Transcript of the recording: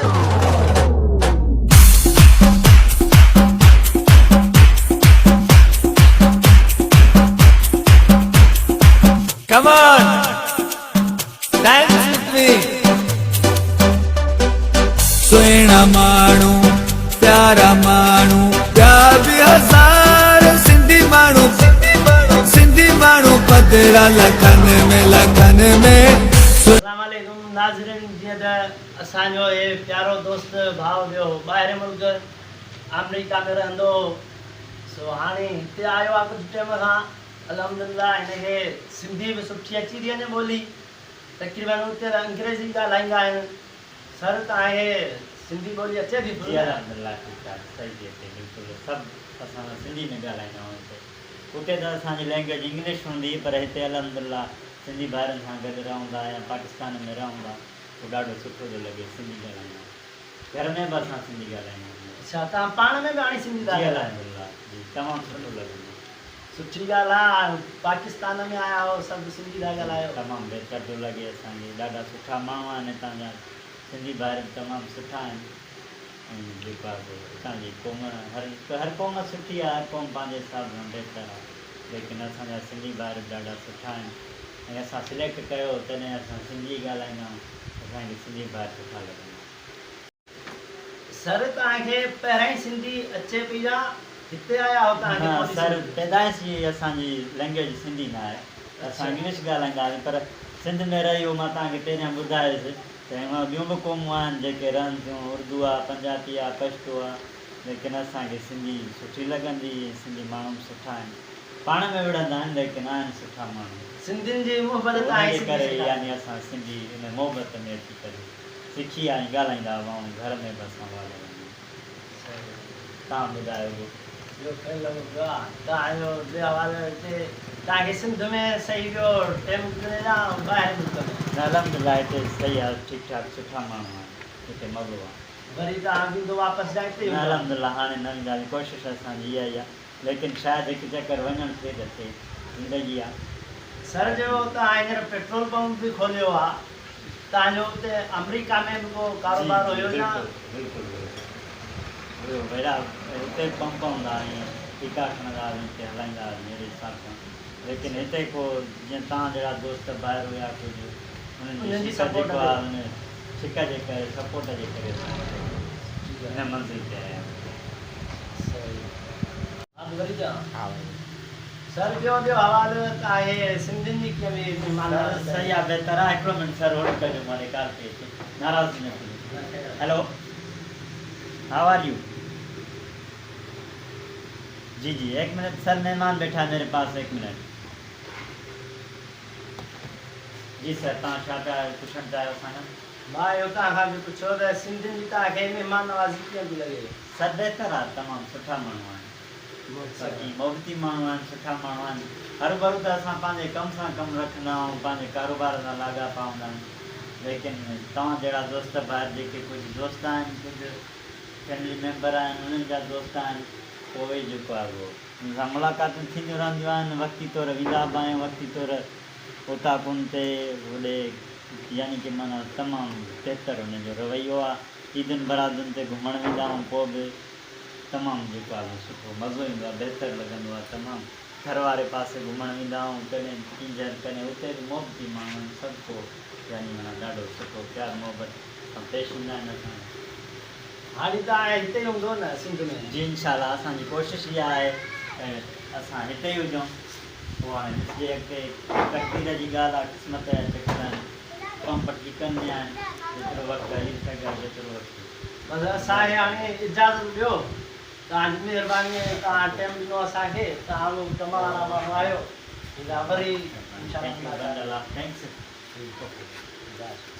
Come on, dance with me. سهڻا ماڻهو، پيارا ماڻهو، ٻيا به هزار سنڌي ماڻهو، سنڌي ماڻهو پڌرا لکن ۾ لکن ۾. السلام عليڪم ناظرين جيئن ته اسان جو هي پيارو دوست ڀاء ويو هو ٻاهرين ملڪ آمريڪا ۾ رهندو هو سو هاڻي هتي آيو آهي ڪجهه ٽيم کان الحمدلله هن کي سنڌي به سٺي اچي ٿي وڃي ٻولي تقريبن اتي ته انگريزي ڳالهائيندا آهن سر توهان کي سنڌي ٻولي اچي ٿي جي الحمدلله ٺيڪ ٺاڪ صحيح ٿي اچي بلڪل سڀ اسان سنڌي ۾ ڳالهائيندا آهيون هتي اتي ته اسان جي لينگويج انگلش هوندي پر هتي الحمدلله سنڌي ڀائرن سان گڏ رهون ٿا يا پاڪستان ۾ رهون ٿا پوء ڏاڍو سٺو ٿو لڳي سنڌي ڳالهائيندا گهر ۾ به اسان سنڌي ڳالهائيندا آهيون. اڇا توهان پاڻ ۾ به هاڻي سنڌي ٿا جي ڳالهايو. الحمدلله جي تمام سٺو لڳندو. سٺي ڳالهه آ پاڪستان ۾ آيا آهيو سڀ سنڌي ٿا ڳالهايو. تمام بهتر ٿو لڳي اسان کي ڏاڍا سٺا ماڻهو آهن هتان جا سنڌي ڀائر به تمام سٺا آهن ۽ جيڪو آهي سو هتان جي قوم هر هر قوم سٺي آهي هر قوم پنهنجي حساب سان بهتر آهي ليڪن اسان جا سنڌي ڀائر به ڏاڍا سٺا آهن ۽ اسان سليڪٽ ڪيو تڏهن اسان سنڌي ئي ڳالهائيندا آهيون اسان کي سنڌي ڀائر سٺا لڳندا آهن. سر توهان کي پهريائين سنڌي اچي پئي يا هتي آيا آهيو توهان کي نه ٻولي سر سنڌي. پيدائش جي اسان جي لينگويج سنڌي نه آهي اسان انگلش ڳالهائيندا هئاسين پر سنڌ ۾ رهي اهو مان توهان کي پهريان ٻڌايس ته هونء ٻيون به قومون آهن جيڪي رهن ٿيون اردو آهي پنجابي آهي پشتو آهي ليڪن اسان کي سنڌي سٺي لڳندي ۽ سنڌي ماڻهو به سٺا آهن پاڻ ۾ وڙهندا آهن ليڪن آهن سٺا ماڻهو سنڌين جي محبت ان تان جي سنڌي ڪري سکايو. يعني اسان سنڌي ان محبت ۾ اچي ڪري سکي آ ۽ ڳالهائيندا آهيون گهر ۾ به اسان اها ڳالهائيندا آهيون توهان ٻڌايو به. ٻيو خير لڳو پيو آ توهان جو ٻيو حوال هتي توهان کي سنڌ ۾ صحيح پيو ٽيم گذري يا ٻاهر ملڪ ۾. نه الحمدلله هتي صحيح آ ٺيڪ ٺاڪ سٺا ماڻهو آهن هتي مزو آ. وري توهان ويندو واپس يا هتي ئي نه هوندو. الحمدلله هاڻي نه وينداسين ڪوشش اسان جي اها ئي آ ليڪن شايد هڪ چڪر وڃڻ ٿئي ته ٿئي زندگي آ. سر جو توهان هينئر پيٽرول پمپ به کوليو آ توهان جو اتي آمريڪا ۾ به ڪو جي ڪاروبار جي هيو يا. بلڪل بلڪل بلڪل هيو ويڙا اتي به پمپ هوندا ها ائين ٺيڪا کڻندا هئاسين اتي هلائيندا هئاسين اهڙي حساب سان ليڪن هتي ڪو جيئن توهان جهڙا دوست ڀائر هيا ڪجهه انهن جي انهن جي ڇڪ سپورٽ جيڪو تي. آ ان ڇڪ جي ڪري سپورٽ جي ڪري اسان هتي هن منزل تي آيا آهيون. سر ٻيو ٻيو حوال ته آهي سنڌين جي ڪيئن به مهمان سر نوازي صحيح آ بهتر آ هڪڙو منٽ سر هولڊ ڪجو مان ڏي ڪال پئي اچي ناراض نه ٿجو هيلو how are you جي جي ايڪ منٽ سر مهمان بيٺا ميري پاس ايڪ منٽ جي سر توهان ڇا پيا پڇڻ چاهيو اسان کان. مان اهو توهان کان پئي پڇيو ته سنڌين جي توهان کي مهمان نوازي ڪيئن پئي لڳي. سر بهتر آ تمام سٺا ماڻهو آهن باقي محبتي ماڻهو آهن سٺا ماڻهو آهن هروڀرو ته اسان پنهنجي ڪم سان ڪم رکندا آهيون پنهنجي ڪاروبار سان لاڳاپا هوندا آهن ليڪن توهان جهڙا دوست ڀائر جيڪي ڪجهه دوست آهن ڪجهه فيملي ميمبر آهن انهن جا دوست آهن پوء اهي جيڪو آهي اهو انهن سان ملاقاتون ٿينديون رهنديون آهن وقتي طور ويندا به آهيون وقتي طور اوطاقن تي هوڏي يعني ڪي معنيٰ تمام بهتر هن جو رويو آ عيدن برادن تي گهمڻ ويندا آهيون پوء به تمام جيڪو آ سو سٺو مزو ايندو آ بهتر لڳندو آ تمام ٿر واري پاسي گهمڻ ويندا آهيون ڪڏهن ڪينجهر ڪڏهن اتي به محبتي ماڻهو آهن سڀ ڪو يعني معنيٰ ڏاڍو سٺو پيار محبت سان پيش ايندا آهن اسان سان. هاڻي توهان هتي ئي هوندو نه سنڌ ۾. جي انشاء الله اسان جي ڪوشش اها آهي ته اسان هتي ئي هجون. پوء هاڻي ڏسجي اڳتي تقدير جي ڳالهه آ قسمت جا چڪر آهن پمپ ٺيڪن ۾ آهن جيترو وقت هلي سگهي جيترو وقت. بس اسان کي هاڻي اجازت ڏيو توهان جي مهرباني ۽ توهان ٽيم ڏنو اسان کي توهان به ڪم وارا ماڻهو آهيو ايندا وري انشاء الله thank you ملاقات thanks.